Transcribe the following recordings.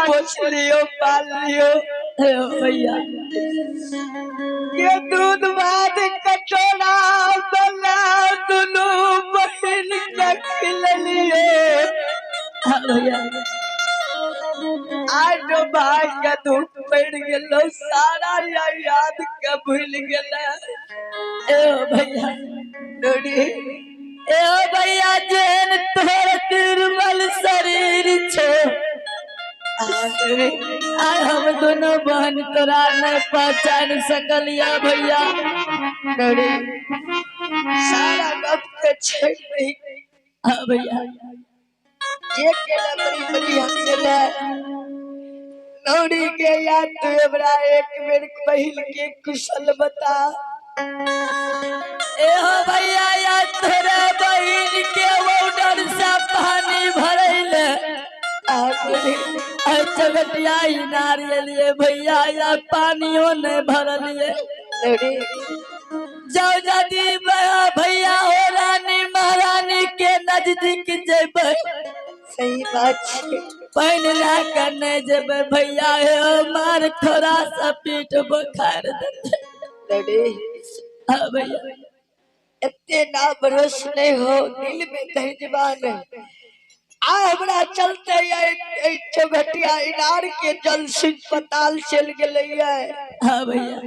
पोस लियो पाल लियो। हे भैया के दूध भात कटोरा बना दुनू बहिन के खिललिए। हाँ भैया आज भाई के धूप पड़ गेलो सारा याद के भूल गेलै। ए भैया डोरी ए भैया जेन तोहर तिरमल शरीर छे आय हम दोनों बहन तोरा नहीं पहचान सकलिया भैया। डोरी सारा गप के छोड़ दही। हाँ भैया जे केला बड़ी बड़ी हम केला नौरी के याद तू हमरा एक बेर पहिल के कुशल बता। ए हो भैया या तोरा बहिन के वो से पानी भरैले चगटिया इनार एलिए भैया या पानियो नहीं भरलिए। जाओ जदी भैया हो रानी महारानी के नजदीक जेबै सही बात छै। पानि लए के नहीं जेबै भैया हे मार थोड़ा सा पीठ बोखार देतै। हाँ भैया एते ना भरोस नहीं हो दिल में धैर्यवान आ हमरा चलते चौघटिया इनार के जल सिंह पताल चल गेलैया। हाँ भैया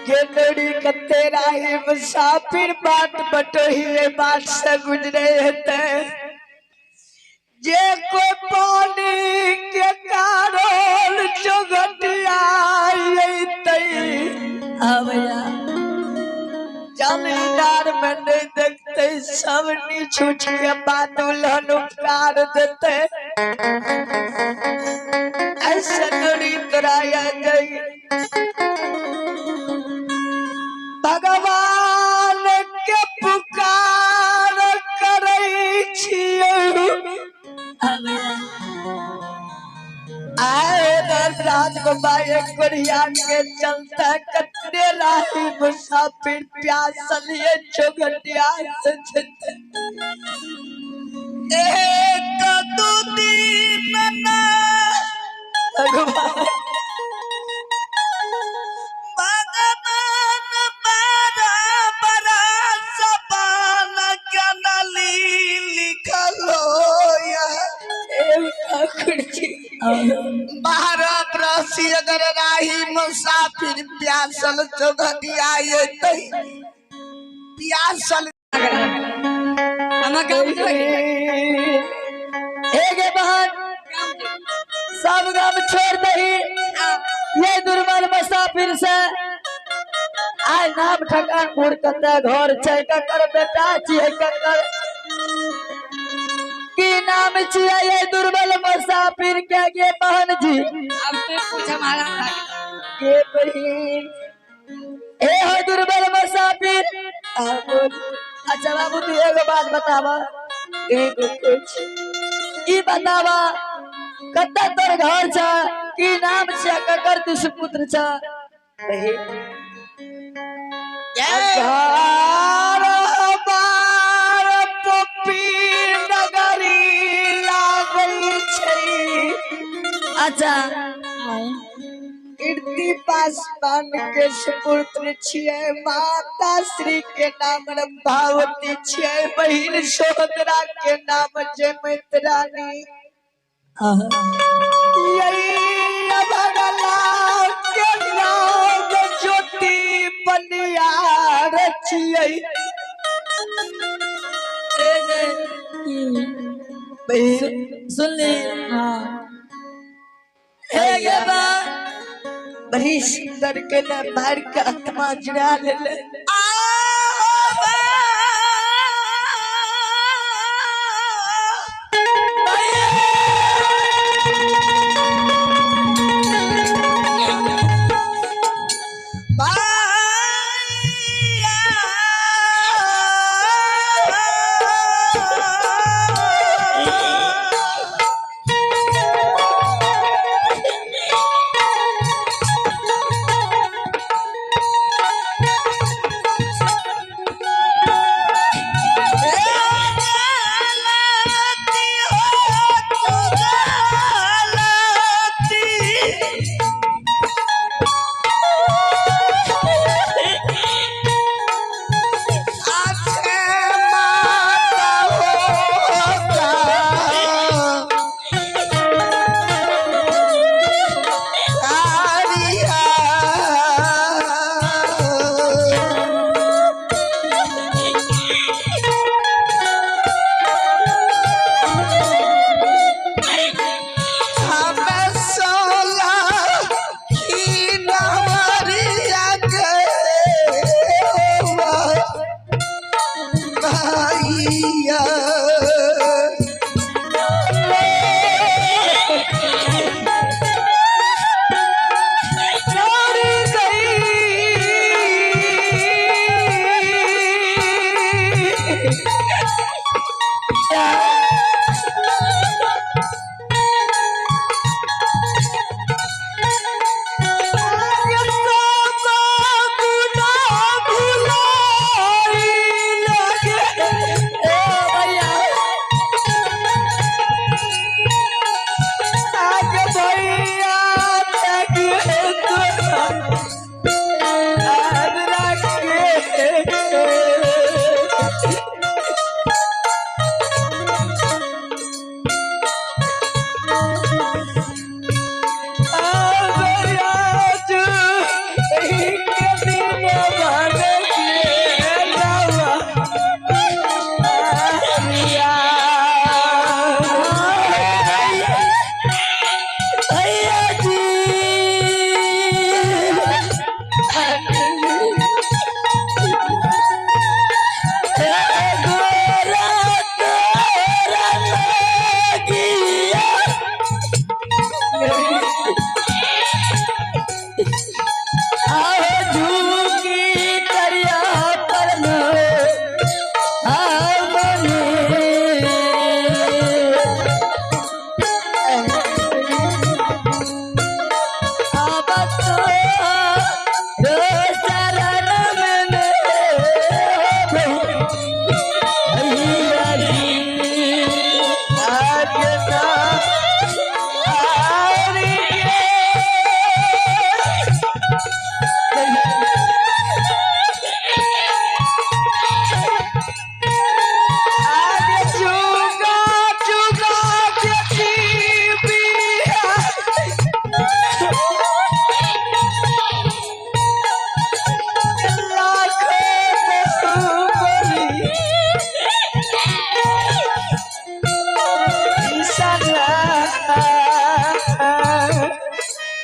के नड़ी कते राही मुसाफिर बाट बटोही बाट से गुजरे हेते जे कोई पानी के कारण चौघटिया अयतै। हाँ भैया जल इनार में नहीं देखते सब नीच के बाद दुल्हन उपकार देते। ऐसे नड़ी तोराया जाई भगवान के पुकार करै छियै। हाँ भैया आए राज बाबा एक कोरिया के चलते कतने राही मुसाफिर प्यासल ये चौघटिया से जेते। एक दू दिन ना भगवान भगवान बड़ा बड़ा सपान के नली लिखल होया। ठाकुर जी 12 बरसी अगर राही मुसाफिर प्यासल चौघटिया अयतै प्यासल। हे गे बहन सब गम छोड़ दही ये दुर्बल मुसाफिर से आय नाम ठकान मुड़ कते घर छै ककर बेटा छियै ककर की नाम छियै ये दुर्बल मुसाफिर के गे बहन जी। अब तो पूछ हमारा के बहिन हे हो दुर्बल मुसाफिर। अच्छा बाबू तू एगो बात बतावा एगो कुछ ई बतावा कत्ता तोर घर छ की नाम छ ककर तू सुपुत्र छ। बहिन घर बार पपी नगरी लागल छै। अच्छा कीर्ति पासवान के सुपुत्र छियै माता श्री के नाम रंभावती छियै बहिन सोदरा के नाम जयमत रानी। यही अभगला के नाम ज्योति बनियार छियै। बहिन सुन ली। हाँ हे गे बा बड़ी सुंदर के ना मार के आत्मा जुड़ा ले।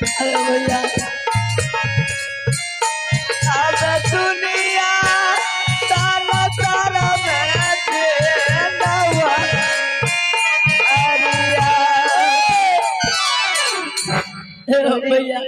अरे भैया अब दुनिया सारा सारा में नवा अरिया। हे भैया।